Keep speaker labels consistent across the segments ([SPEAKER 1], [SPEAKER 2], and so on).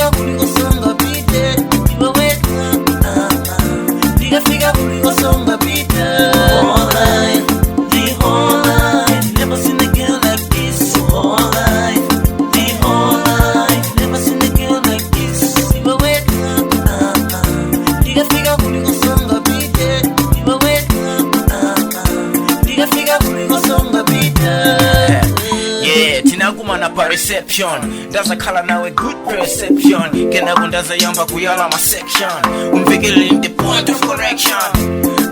[SPEAKER 1] Ndikafika kulikosonga pite iwe weka, ah, ah. Ndikafika kulikosonga pite. Whole life, the whole life, never seen a girl like this. Whole life, the whole life, never seen a girl like this. Iwe weka, ah, ah. Ndikafika kulikosonga pite iwe weka, ah, ah. Ndikafika kulikosonga pite.
[SPEAKER 2] Yeah, tinakumana pa reception, ndazakhala nawe good perception, kenako ndazayamba kuyala ma section, umvekelele the point of correction.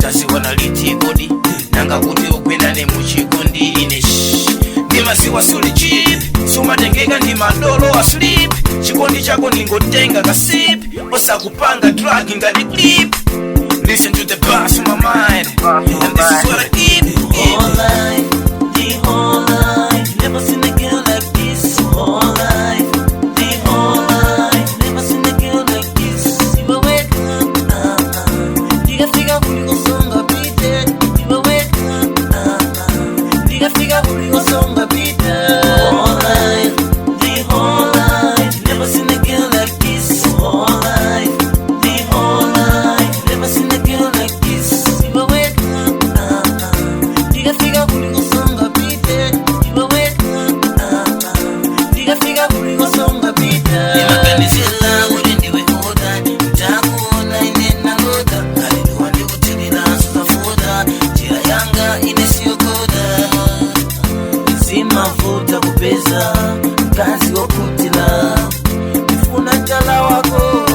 [SPEAKER 2] Taziwana liti kodi, nanga kuti ugwendane muchikondi? Ine shh, ndimaziwa suli cheap, sumatengeka ndi madolo asleep. Chikondi chako ndingotenga kasip, osakupanga drug ngati clip. Listen to the bass in my mind, and this is what I keep.
[SPEAKER 1] Whole life, the whole life, never seen a girl like this. Whole life, the whole life, never seen a girl like this. Iwe weka, ah, ah. Ndikafika kulikosonga pite iwe weka, ah, ah. Ndikafika kulikosonga pite. Whole life, the whole life, never seen a girl like this. Whole life, the whole life, never seen a girl like this. Iwe weka, ah, ah. Ndikafika kulikosonga pite iwe weka, ah, ah. Ndikafika kulikosonga pite. Ndimaganizira kuti ndiwe oda, ndakuona ine nalota, kaliduwa ndikuthirira suzafuta, njira yanga ine siyokoda. Zimavuta kupeza mkazi wokutila, ndifuna tala wako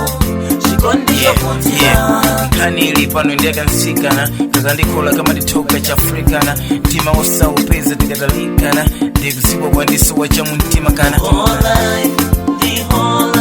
[SPEAKER 1] chikondi chokutila.
[SPEAKER 2] Yeah, nkhani ili pano ndiyakansikana kakandikhola kamandithoka cha afrikana, mtima wosaupeza tikatalikana, ndikuziwa kwandisowa cha mumtima kana.
[SPEAKER 1] Whole life, the whole